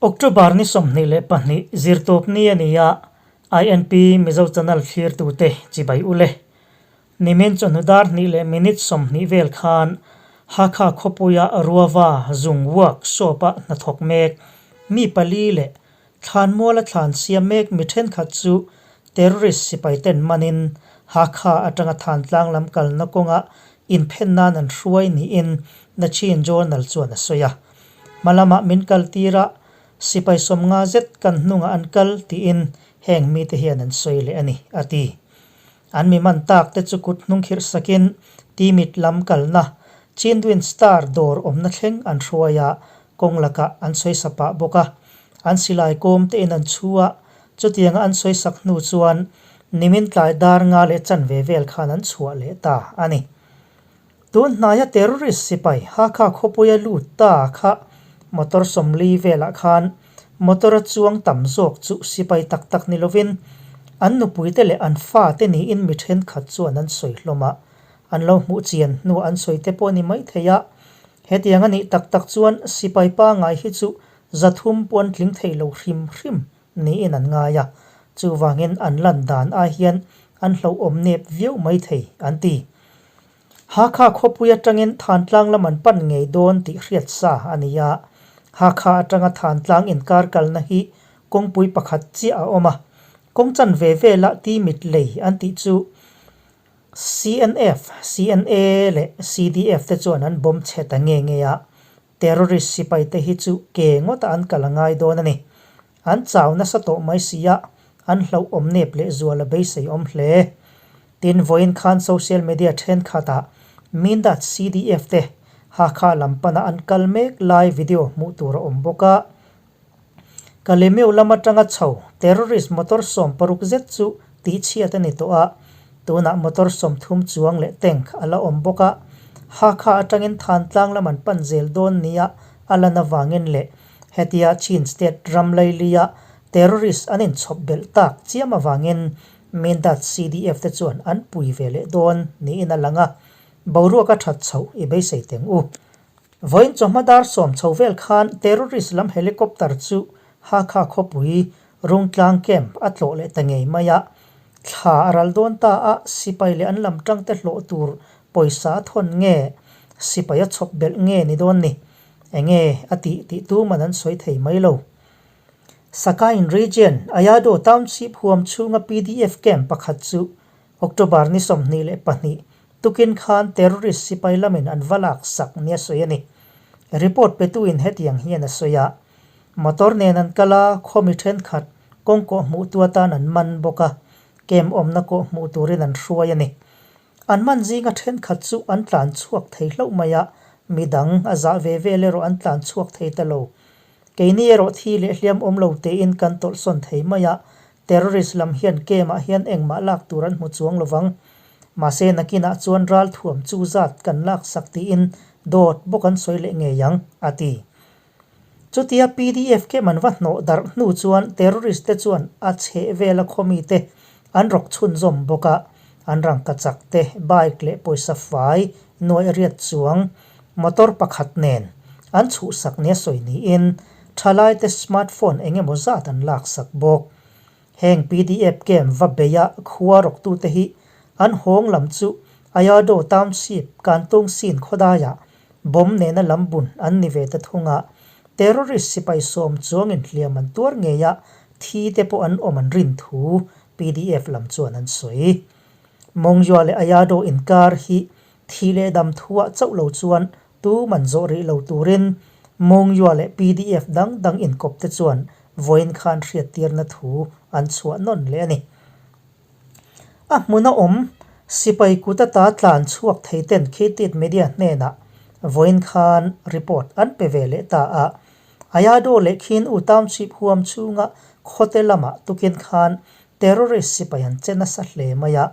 October ni 22 zirtawp ni a ni a, INP Mizo Channel thlirtute chibai ule. Nimin chawhnu dar hnih leh minute 20 vel khan Hakha khawpuia Ruava zung workshop-a hnathawk mek mi pali leh Thlanmuala thlan siam mek mi thenkhat chu terrorist sipai ten manin Hakha atanga Thantlang lam kalna kawnga inphen nan an hruai niin The Chin Journal chuan a sawi a. Hma lamah min kal tir a, sipai 50 zet kan hnungah an kal tiin heng mite hian an sawi leh a ni, a ti. An mi man tak te chu kut hnung khirh sakin Timit lam kalna Chindwin Star dawr awmna thleng an hruai a, kawng lakah an sawi sa pah bawk a. An silai kawm te in an chhu a, chutianga an sawi sak hnu chuan nimin tlai dar nga leh chanve vel khan an chhuah leh ta a ni. Tun hnaia terrorist sipai Hakha khawpuia lut ta kha motor 40 velah khan motor a chuang tam zawk chu sipai tak tak ni lovin an nupuite leh an fate niin mi thenkhat chuan an sawi hlawm a, an lo hmuh chian hnuah an sawi te pawh a ni maithei a. Hetiang a nih tak tak chuan sipai pangngai hi chu 300 pawh an tling thei lo hrim hrim niin an ngai a, chuvangin an lan dan ai hian an hlauhawm nep viau maithei an ti. Hakha khawpui atangin Thantlang lam an pan ngei dawn tih hriat sa a ni a, Hakha atanga Thantlang inkar kalna hi kawngpui pakhat chiah a awm a, kawng chanve vela Timit lei an tih chu CNF, CNA leh CDF te chuan an bomb chhe ta nge nge a, terrorist sipai te hi chu ke ngawtah an kal a ngai dawn a ni. An chau nasa tawh mai si a, an hlauhawm nep leh zual a beisei awm hle. Tin, vawiin khan social media thenkhatah Mindat CDF te Hakha lam pana an kal mek lai video hmuh tur a awm bawk a. Kalemeu lam atanga chho terrorist motor 60 zet chu tihchhiat a ni tawh a, tunah motor 30 chuang leh tank a la awm bawk a. Hakha atangin Thantlang lam an pan zel dawn nia a lan avangin leh hetia Chin state ram lailia terrorist an inchhawp belh tak chiam avangin Mindat CDF te chuan an pui ve leh dawn niin a lang a, boruak a that chhoh i beisei teng u. Vawiin chawhma dar 10 chho vel khan terrorist lam helicopter chu Hakha khawpui Rungtlang camp a tlawh leh ta ngei mai a. Thla a ral dawn ta a, sipai leh an lam tangte hlawh tur pawisa a thawn nge, sipai a chhawp belh nge ni dawn ni? Enge a tih tih tuman an sawi thei mai lo. Sakain Region, Ayado Township huam chhunga PDF camp pakhat chu October ni 22 tukin khan terrorist sipai lamin an va lak sak nia sawi a ni. Report petuin hetiang hian a sawi a, Motor nen an kal a, khawmi thenkhat kawng kawh hmuh tu atan an man bawk a, camp awmna kawh hmuh turin an hruai a ni. An man zinga thenkhat chu an tlan chhuak thei hlauh mai a, midang a zah ve vel erawh an tlan chhuak thei ta lo. Keini erawh thi leh hliam awm lo tein kan tawlhsawn thei mai a, terrorist lam hian camp ah hian engmah lak tur an hmu chuang lovang. Mahse nakinah chuan ralthuam chu zat kan lak sak tiin dawt bawk an sawi leh ngei ang, a ti. Chutia PDF camp an va hnawh darh hnu chuan terrorist te chuan a chheh vela khawmi te an rawk chhunzawm bawk a, an rangkachak te, bike leh pawisa fai nuaih riat chuang motor pakhat nen an chhuhsak nia sawi niin thalaite smartphone eng emaw zat an laksak bawk. Heng PDF camp va beia khua rawktute hi an hawng lam chu Ayado Township Kantung Sin khawdaiah bomb nena lam bun an ni ve ta thung a, terrorist sipai 10 chuangin hliam an tuar ngei a, thi te pawh an awm an rin thu PDF lam chuan an sawi. Mongyua leh Ayado inkar hi thi leh dam thuah chauh lo chuan tu man zawh rih lo turin Mongyua leh PDF dang dang inkawp te chuan vawiin khan hriattirna thu an chhuah nawn leh a ni. A hmuna awm sipai kut ata tlan chhuak thei ten Khitit Media hnenah vawiin khan report an pe ve leh ta a. Ayado leh Khin U Township huam chhunga khawte lamah tukin khan terrorist sipai an che nasa hle mai a,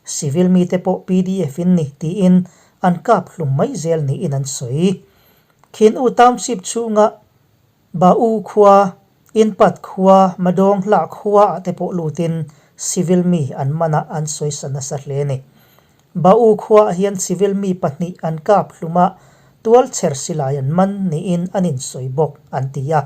civil mite pawh PDF in ni tiin an kap hlum mai zel niin an sawi. Khin U Township chhunga Ba U khua, Inpat khua, Madawng Hlah khua ah te pawh lutin civil mi an man a an sawi sa nasa hle a ni. Ba U khua ah hian civil mi pahnih an kap hlum a, tual chher silai an man niin an insawi bawk an ti a.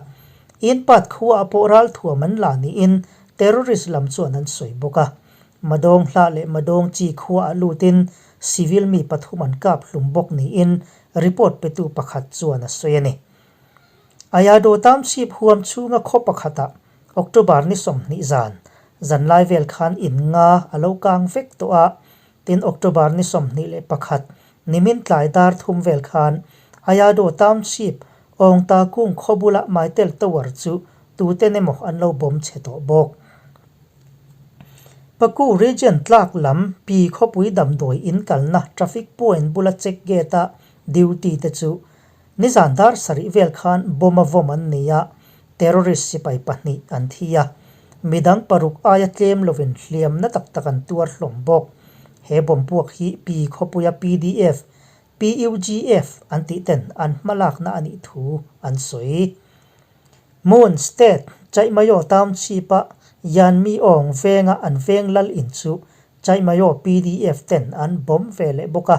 Inpat khuaah pawh ralthuam an la niin terrorist lam chuan an sawi bawk a. Madawng hlah leh Madawng chi khuaah lutin civil mi pathum an kap hlum bawk niin report petu pakhat chuan a sawi a ni. Ayado Township huam chhunga khaw pakhatah October ni 20 zan, zanlai vel khan in nga a lo kang vek tawh a, tin October ni 21 nimin tlai dar thum vel khan Ayado Township Awngta kung khaw bula Mytel Tower chu tuten emaw an lo bawm chhe tawh bawk. Paku Region tlak lam Pi khawpui damdawi in kalna traffic point bula check gate a duty te chu Nizan dar sarih vel khan bomb a vawm an nei a, terrorist sipai pahnih an thi a, midang paruk aia tlem lovin hliamna tak tak an tuar hlawm bawk. He bomb puak hi Pi khawpuia pdf, PUGF an tih ten an hmalakna a nih thu an sawi. Moon State, Chaihmayo Township-a Yanmi Awng venga an veng lal in chu Chaihmayo pdf ten an bomb ve leh bawk a.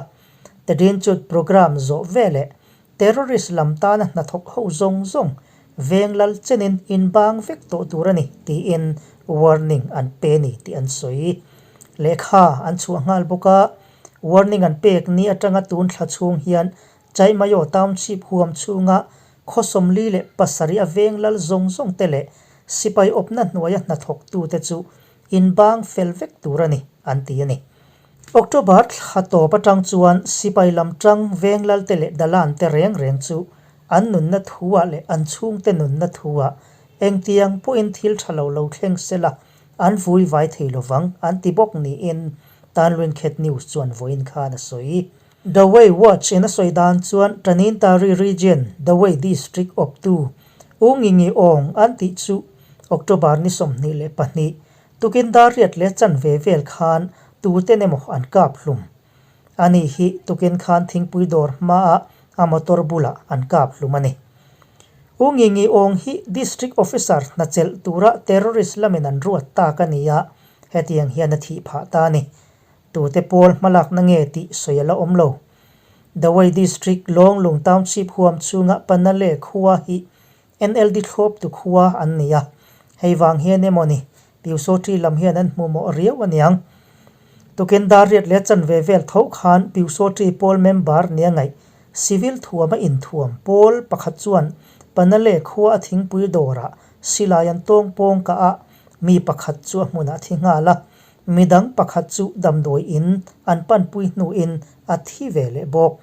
Tadinchut programme zawh veleh terrorist lam tana hnathawk ho zawng zawng veng lal chenin inbang vek tawh tur a ni tiin warning an pe ni tih an sawi. Lehkha an chhuah nghal bawk a, warning an pek ni atanga tun thla chhung hian Chaihmayo Township huam chhunga khaw 47 a veng lal zawng zawng te leh sipai awpna hnuaia hnathawktute chu inbang fel vek tur a ni, an ti a ni. October thla tawp atang chuan sipai lam tang veng lalte leh dalan te reng reng chu an nunna thuah leh an chhungte nunna thuah engtiang pawhin thil tha lo lo thleng sela an vui vai thei lovang an ti bawk niin Tanluinkhet News chuan vawiin khan a sawi. Dawei Watch in a sawi dan chuan Tanintari Region, Dawei District awptu U Ngingi Awng an tih chu October ni 22, tukin dar riat leh chanve vel khan tuten emaw an kap hlum. Ani hi tukin khan thingpui dawr hmaah a motor bulah an kap hlum a ni. U Ngingi Awng hi District Officer hna chelh tura terrorist lamin an ruat tak a ni a, hetiang hian a thih phah ta a ni. Tute pawl hmalakna nge tih sawi a la awm lo. Dawei District Lawnglung Township huam chhunga Panale khua hi NLD thlawptu khua an ni a, hei vang hian emaw ni Pyusawṭi lam hian an hmu mawh riau aniang. Tukin dar riat leh chanve vel tho khan Pyusawṭi pawl member nia ngaih civil thuama inthuam pawl pakhat chuan Panale khua a thingpui dawrah silai an tawng pawng kah a, mi pakhat chu a hmunah thi nghal a, Midang pakhat chu damdawi in an panpui hnuin a thi ve leh bawk.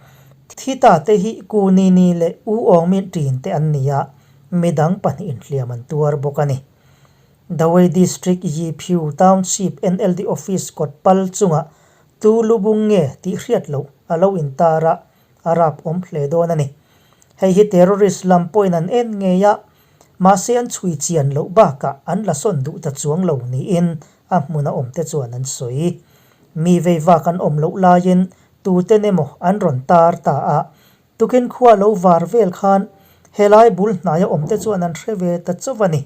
Thi ta te hi Ku Ni Ni leh U Awng Min Ṭin te an ni a, midang pahnih inhliam an tuar bawk a ni. Dawei District Yi Phyu Township NLD Office kawt pal chungah tu lubung nge tih hriat loh a lo intar a, a rap awm hle dawn a ni. Hei hi terrorist lam pawhin an en ngei a, mahse an chhui chian loh bakah an la sawn duh ta chuang lo niin a hmuna awmte chuan an sawi. Mi vei vak an awm loh laiin tuten emaw an rawn tar ta a, tukin khua lo var vel khan helai bul hnaia awmte chuan an hre ve ta chauh a ni.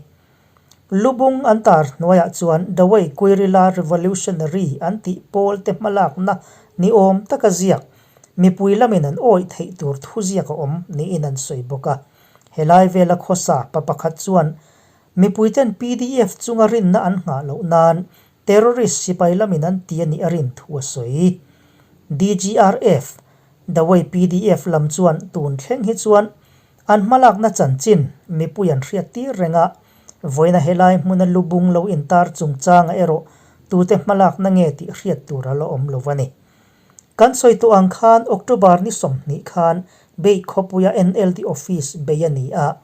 Lubung an tar hnuaiah chuan Dawei Guerrilla Revolutionary an tih pawlte hmalakna ni awm taka ziak mipui lamin an awih theih tur thuziak a awm niin an sawi bawk a. Helai vela khawsa pa pakhat chuan Mipuiten pdf chunga rinna an nghah loh nan terrorist sipai lamin an ti a nih a rin thu a sawi. DGRF, Dawei pdf lam chuan tun thleng hi chuan an hmalakna chanchin mipui an hriat tir reng a, vawiina helai hmuna lubung lo intar chungchangah erawh tute hmalakna nge tih hriat tur a la awm lo a ni. Kan sawi tawh ang khan October ni 20 khan Beih khawpuia NLD office bei a ni a,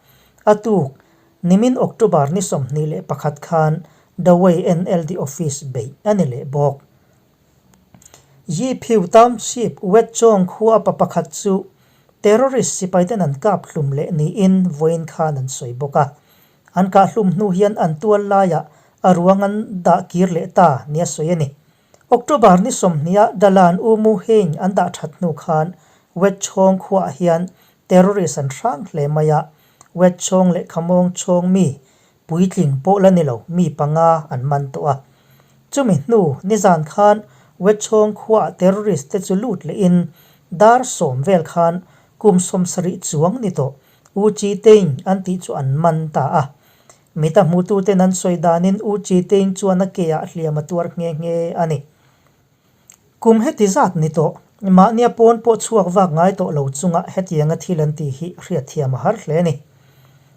a tuk Nimin October ni 21 khan Dawei NLD office beih a ni leh bawk. Yiphiu Township Wetchawng khua pa pakhat chu terrorist sipaiten an kap hlum leh niin vawiin khan an sawi bawk a. An kah hlum hnu hian an tual laiah a ruang an dah kir leh ta nia sawi a ni. October ni 20 a Dalan U Mu Hein an dah that hnu khan Wetchawng khuaah hian terrorist an hrang hle mai a, Wetchawng leh Khamawng chhawng mi puitling pawh la ni lo mi panga an man tawh a. Chumi hnu nizan khan Wetchawng khuaah terrorist te chu lut lehin dar sawm vel khan kum 70 chuang ni tawh. U Chi Tein an tih chu an man ta a. Mita hmututen an sawi danin U Chi Tein chuan a keah hliam a tuar nghe nghe a ni. Kum heti zat ni tawh, mahnia pawn pawh chhuak vak ngai tawh lo chunga hetianga thil an tih hi hriatthiam a har hle a ni.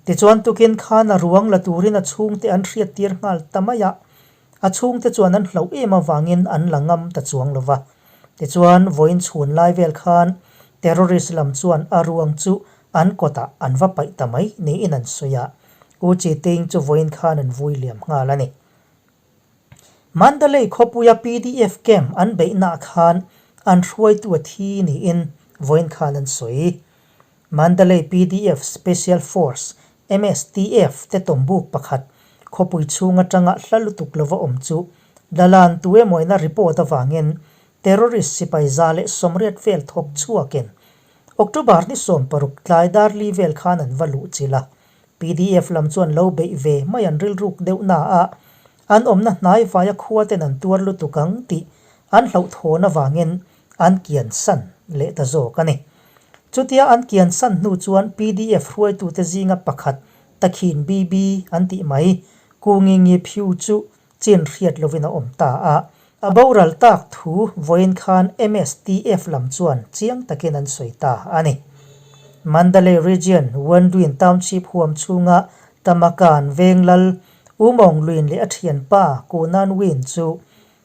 Tichuan tukin khan a ruang la turin a chhungte an hriattir nghal ta mai a, a chhungte chuan an hlauh em avangin an la ngam ta chuang lo va. Tichuan vawiin chhun lai vel khan terrorist lam chuan a ruang chu an kawtah an va paih ta mai niin an sawi a, U Chi Ting chu vawiin khan an vui liam nghal a ni. Mandalay khawpuia pdf camp an beihnaah khan an hruaitu a thi niin vawiin khan an sawi. Mandalay pdf Special Force, MSTF, te tawmbuk pakhat khawpui chhung atanga hla lutuk lova awm chu Dalan tu emawina report avangin terrorist sipai 180 vel thawk chhuakin October ni 16 tlai dar li vel khan an va luh chilh a. Pdf lam chuan lo beih ve mai an rilruk deuh na a, an awmna hnai vaia khua ten an tuar lutuk ang tih an hlauhthawn avangin an kian san leh ta zawk a ni. Chutia an kian san hnu chuan pdf hruaitute zinga pakhat Takhin BB an tih mai Kungingi Phiu chu chin hriat lovin a awm ta a, a boral tak thu vawiin khan MSTF lam chuan chiang takin an sawi ta a ni. Mandalay Region, Wandwin Township huam chhunga Tamakan veng lal Umawng Luin leh a thianpa Kunan Win chu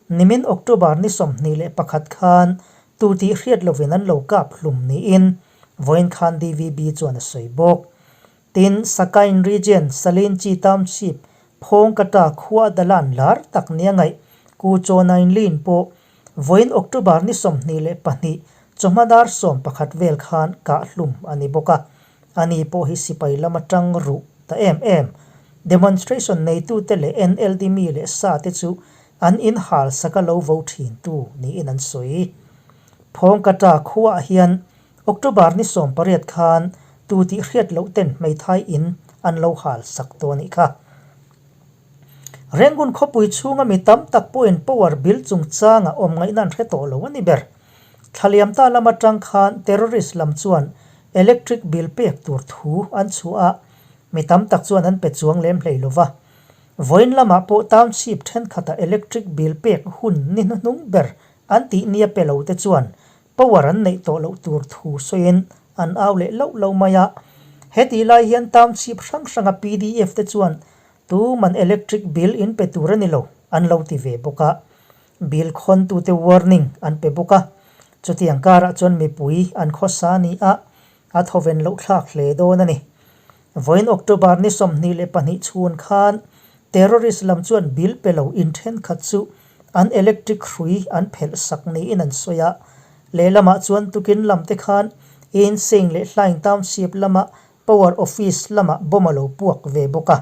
nimin October ni 21 khan tu tih hriat lovin an lo kap hlum niin vawiin khan DVB chuan a sawi bawk. Tin, Sakain Region, Salinchi Township, Phawngkata khua dalan lar tak nia ngaih Ku Chaw Nain Lin pawh vawiin October ni 22 chawhma dar 11 vel khan kah hlum a ni bawk a. Ani pawh hi sipai lam atang ruh ta em em. Demonstration neitute leh NLD mi leh sa te chu an inhal saka lo vo thintu niin an sawi. Phawngkata khuaah hian October ni 18 khan tu tih hriat loh ten hmeithai in an lo hal sak tawh a nih kha. Rangoon khawpui chhunga mi tam tak pawhin power bill chungchanga awm ngaihna an hre tawh lo a ni ber. Thlaliam ta lam atang khan terrorist lam chuan electric bill pek tur thu an chhuah a, mi tam tak chuan an pe chuang lem hlei lo va. Vawiin lamah pawh township thenkhatah electric bill pek hun ni hnuhnung ber an tih nia pe lo te chuan Power an neih tawh loh tur thu sawiin an au leh loh lo mai a. Hetih lai hian township hrang hranga pdf te chuan tuman electric bill in pe tur a ni lo an lo ti ve bawk a. Bill khawntute warning an pe bawk a. Chutiang karah chuan mipui an khawsa ni a, a thawven loh thlak hle dawn a ni. Vawiin October ni 22 chhun khan terrorist lam chuan bill pe lo in thenkhat chu an electric hrui an phelh sak niin an sawi a. Lehlamah chuan tukin lam te khan Insein leh Hlaing Township lama Power Office lamah bomb a lo puak ve bawk a.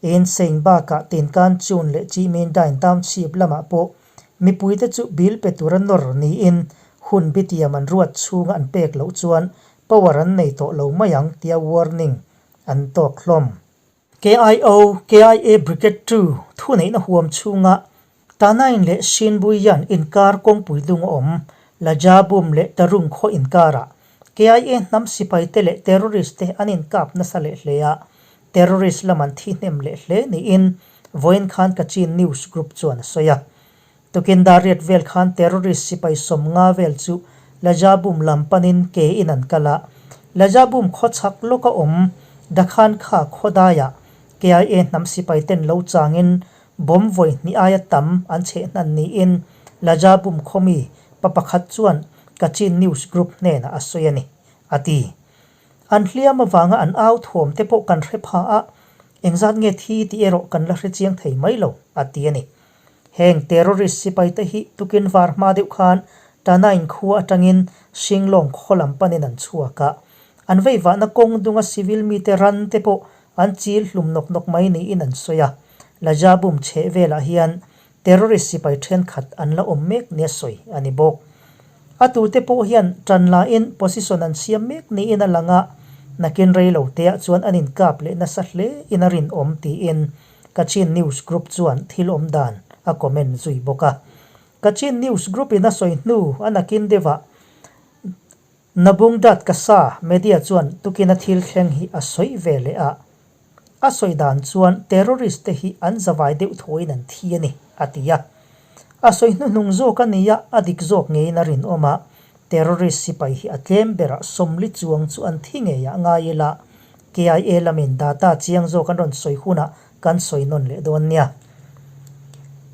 Insein bakah Tinkanchun leh Chihmindain Township lamah pawh mipuite chu bill pe tura nawr niin hun bitiam an ruat chhunga an pek loh chuan Power an nei tawh lo mai ang tia warning an tawk hlawm. KIO, KIA Brigade Two thuneihna huam chhunga Tanain leh Shinbuian inkar kawngpui dung a awm, Lajabum leh Tarung khaw inkarah KIA hnam sipaite leh terrorist te an inkap nasa leh hle a, terrorist lam an thi hnem leh hle niin vawiin khan Kachin News Group chuan a sawi a. Tukin dar riat vel khan terrorist sipai 50 vel chu Lajabum lam panin ke in an kal a. Lajabum khaw chhak lawka awm Dakhan kha khaw daiah KIA hnam sipai ten lo changin bomb vawi hnih aia tam an chheh hnan niin Lajabum khaw mi pa pakhat chuan Kachin News Group hnenah a sawi a ni, a ti. An hliam avanga an au thuam te pawh kan hre pha a, engzat nge thi tih erawh kan la hre chiang thei mai lo, a ti a ni. Heng terrorist sipai te hi tukin var hma deuh khan Tanain khua atangin Shinglong khaw lam panin an chhuak a. An veivahna kawng dunga civil mite ran te pawh an chil hlum nawk nawk mai niin an sawi a. Lajabum chheh velah hian terrorist sipai thenkhat an la awm mek nia sawi a ni bawk. A tute pawh hian tan lain position an siam mek niin a lang a, nakin rei lo teah chuan an inkap leh nasa hle in a rinawm tiin Kachin News Group chuan thil awm dan a comment zui bawk a. Kachin News Group in a sawi hnu a nakin deuhah. Nabung Dat Kasa media chuan tukina thil thleng hi a sawi ve leh a. A sawi dan chuan terrorist te hi an zavai deuh thuain an thi a ni, a ti a. A sawi hnuhnung zawk a nia, a dik zawk ngeiin a rinawm a. Terrorist sipai hi a tlem berah 40 chuang chu an thi ngeiah ngai ila, KIA lamin data chiang zawk an rawn sawi hunah kan sawi nawn leh dawn nia.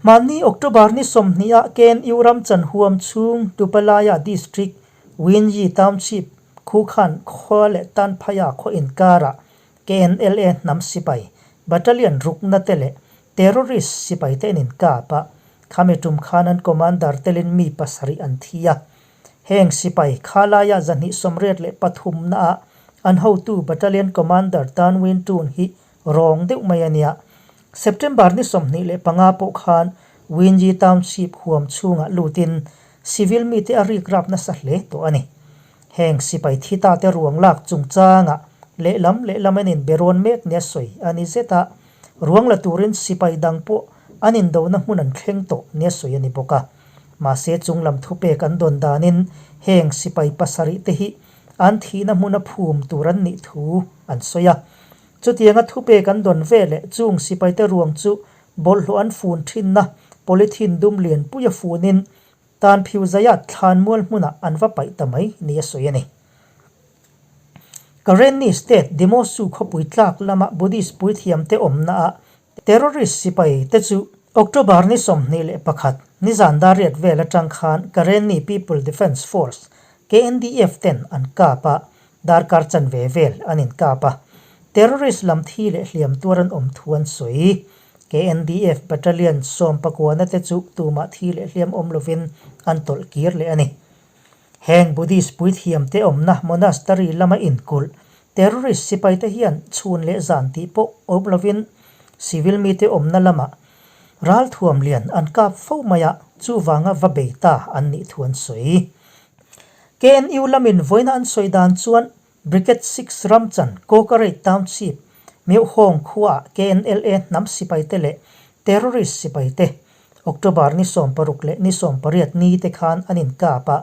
Hmanni October ni 20 ah KNU ram chan huam chhung Tupalaya District Winyi Township khu khan khua leh Tanphaya khaw inkarah KNLA hnam sipai battalion rukna te leh terrorist sipai te an inkap a, khami tum khan an commander telin mi pasarih an thi a. Heng sipai khalaia 283 naah an hotu battalion commander Tan Win Tun hi rawng deuh mai a nia. September ni 25 pawh khan Winyi Township huam chhungah lutin civil mite a rikrap nasa hle tawh a ni. Heng sipai thi ta te ruang lak chungchangah lehlam lehlam an inberawn mek nia sawi a ni zet a, ruang la turin sipai dang pawh an indona hmun an thleng tawh nia sawi a ni bawk a. Mahse chunglam thupek an dawn danin heng sipai pasarih te hi an thihna hmuna phum tur an nih thu an sawi a. Chutianga thupek an dawn veleh chung sipaite ruang chu bawlhhlawh an fun thinna polythene dum lianpuia funin Tan phiu zaia thlan mual hmunah an va paih ta mai ni a sawi a ni. Karenni State Demosu khawpui tlak lama Buddhist puithiamte awmnaah terrorist sipai te chu October ni 21 nizan dariat vel atang khan Karenni People Defence Force, KNDF, ten an kap a, darkar chanve vel an inkap a. Terrorist lam thi leh hliam tuar an awm thu an sawi. KNDF Battalion sawmpakuana te chu tumah thi leh hliam awm lovin an tawlh kir leh a ni. Heng Buddhist puithiam te awmna monastery lama inkulh terrorist sipai te hian chhun leh zan tih pawh awm lovin civil mite awmna lama ralthuam lian an kap fo mai a, chuvanga va bei ta an nih thu an sawi. KNU lamin vawiina an sawi dan chuan Brigade Six Ramchan, Kawkareit Township, Meuhawng khuaah KNLA hnam sipaite leh terrorist sipaite October ni 16 leh ni 18 ni te khan an inkap a,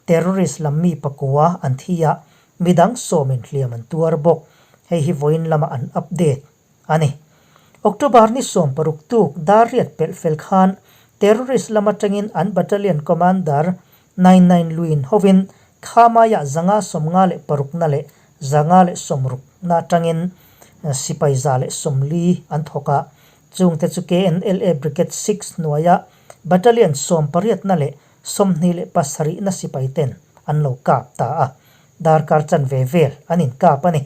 terrorist lam mi pakua an thi a, midang sawmin hliam an tuar bawk. Hei hi vawiin lama an update a ni. October ni 16 tuk dar riat pelh fel khan terrorist lam atangin an battalion commander Nine Nine Luin hovin Khamaiah 556 na leh 160 na atangin sipai 140 an thawk a, chungte chu KNLA Brigade Six hnuaia Battalion 18 na leh 27 na sipai ten an lo kap ta a, darkar chanve vel an inkap a ni.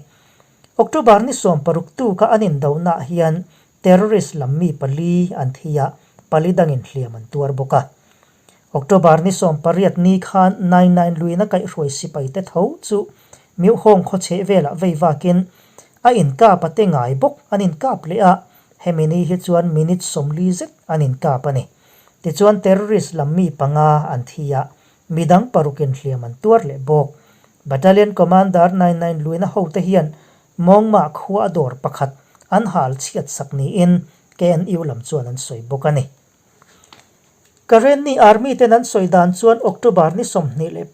October ni 16 tuka an indonaah hian terrorist lam mi pali an thi a, pali dangin hliam an tuar bawk a. October ni 18 ni khan Nine Nine Luina kaihhruai sipai te tho chu Meuhawng khaw chheh velah vei vakin a inkap a te ngai bawk an inkap leh a, hemi ni hi chuan minute 40 zet an inkap a ni. Tichuan terrorist lam mi panga an thi a, midang parukin hliam an tuar leh bawk. Battalion Commander Nine Nine Luina hote hian Mawngmah khua a dawr pakhat an hal chhiat sak niin KNU lam chuan an sawi bawk a ni. Karenni Army ten an sawi dan chuan October ni 21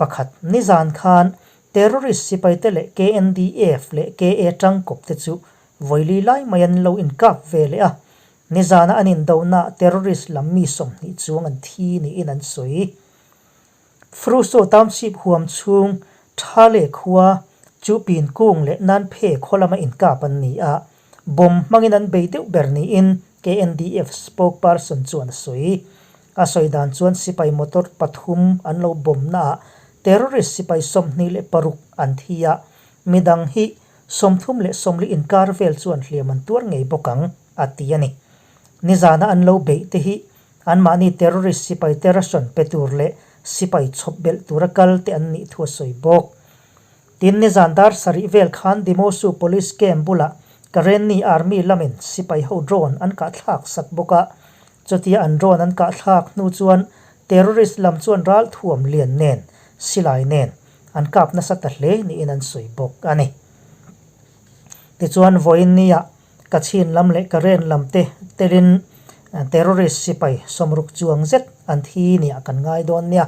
nizan khan terrorist sipaite leh KNDF leh KA tangkawp te chu vawili lai mai an lo inkap ve leh a, nizana an indonaah terrorist lam mi 20 chuang an thi niin an sawi. Fruso Township huam chhung Thale khua chu Pinkung leh Nanphe khaw lama inkap an ni a, bomb hmangin an bei deuh ber niin KNDF spokesperson chuan a sawi. A sawi dan chuan sipai motor pathum an lo bomb naah terrorist sipai 26 an thi a, midang hi 30 leh 40 inkar vel chuan hliam an tuar ngei bawk ang, a ti a ni. Nizana an lo beih te hi Anmahni terrorist sipai te ration pe tur leh sipai chhawp belh tura kal te an nih thu a sawi bawk. Tin, nizan dar sarih vel khan Dimosu Police Camp bulah Karenni Army lamin sipai ho drone an kahthlak sak bawk a. Chutia an drone an kahthlak hnu chuan terrorist lam chuan ralthuam lian nen, silai nen an kap nasa ta hle niin an sawi bawk a ni. Tichuan, vawiin nia Kachin lam leh Karen lam te telin terrorist sipai 60 chuang zet an thi nia kan ngai dawn nia.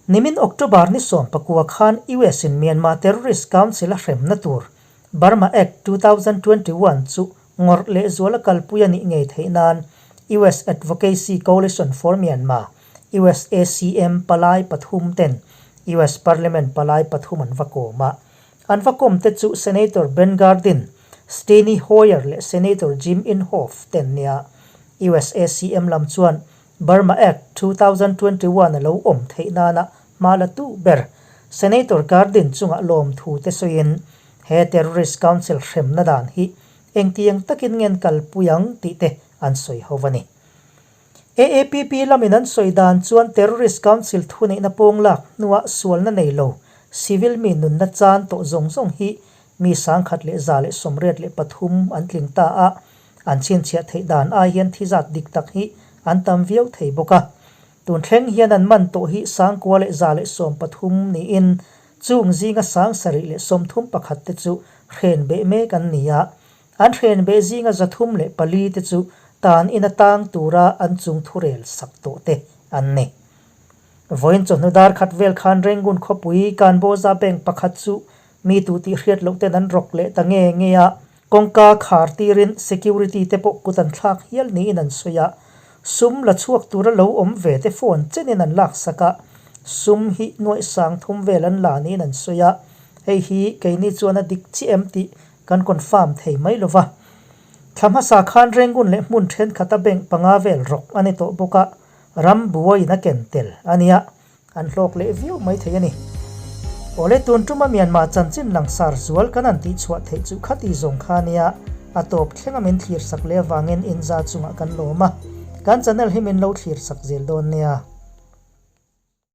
Nimin October ni 19 khan US in Myanmar Terrorist Council a hremna tur Burma Act 2021 chu ngawrh lehzuala kalpui a nih ngei theih nan US Advocacy Coalition for Myanmar, USACM, palai pathum ten US Parliament palai pathum an va kawm a. An va kawm te chu Senator Ben Cardin, Steny Hoyer leh Senator Jim Inhofe ten nia. USACM lam chuan Burma Act 2021 a lo awm theih nana hma la tu ber Senator Cardin chungah lawmthu te sawiin he Terrorist Council hremna dan hi engtiang takin ngen kalpui ang tih te an sawi ho a ni. AAPP lamin an sawi dan chuan Terrorist Council thuneihna pawng lak hnuah sualna nei lo civil mi nunna chan tawh zawng zawng hi mi 1183 an tling ta a, an chhinchhiah theih dan ai hian thi zat dik tak hi an tam viau thei bawk a. Tun thleng hian an man tawh hi 9113 niin chung zinga 731 te chu hren beh mek an ni a. An hren beh zinga 304 te chu tan ina tang tura an chung thurel sak tawh te an ni. Vawiin chawhnu dar khat vel khan Rangoon khawpui Kanbawza Bank pakhat chu mi tu tih hriat loh ten an rawk leh ta nge nge a. Kawngka khar tirin security te pawh kut an thlak hial niin an sawi a, sum la chhuak tura lo awm ve te phone chenin an laksak a, sum hi nuaih sang thum vel an la niin an sawi a, hei hi keini chuan a dik chiah em tih kan confirm thei mai lo va. Thla hmasa khan Rangoon leh hmun thenkhat a bank panga vel rawk a ni tawh bawk a, ram buaiin a ken tel a nia. An hlawk leh viau mai thei a ni. Awle tun tuma Myanmar chanchin langsar zual kan han tihchhuah theih chu khati zawng kha nia, a tawp thlenga min thlir sak leh avangin inza chungah kan lawm a, kan channel hi min lo thlir sak zel dawn nia.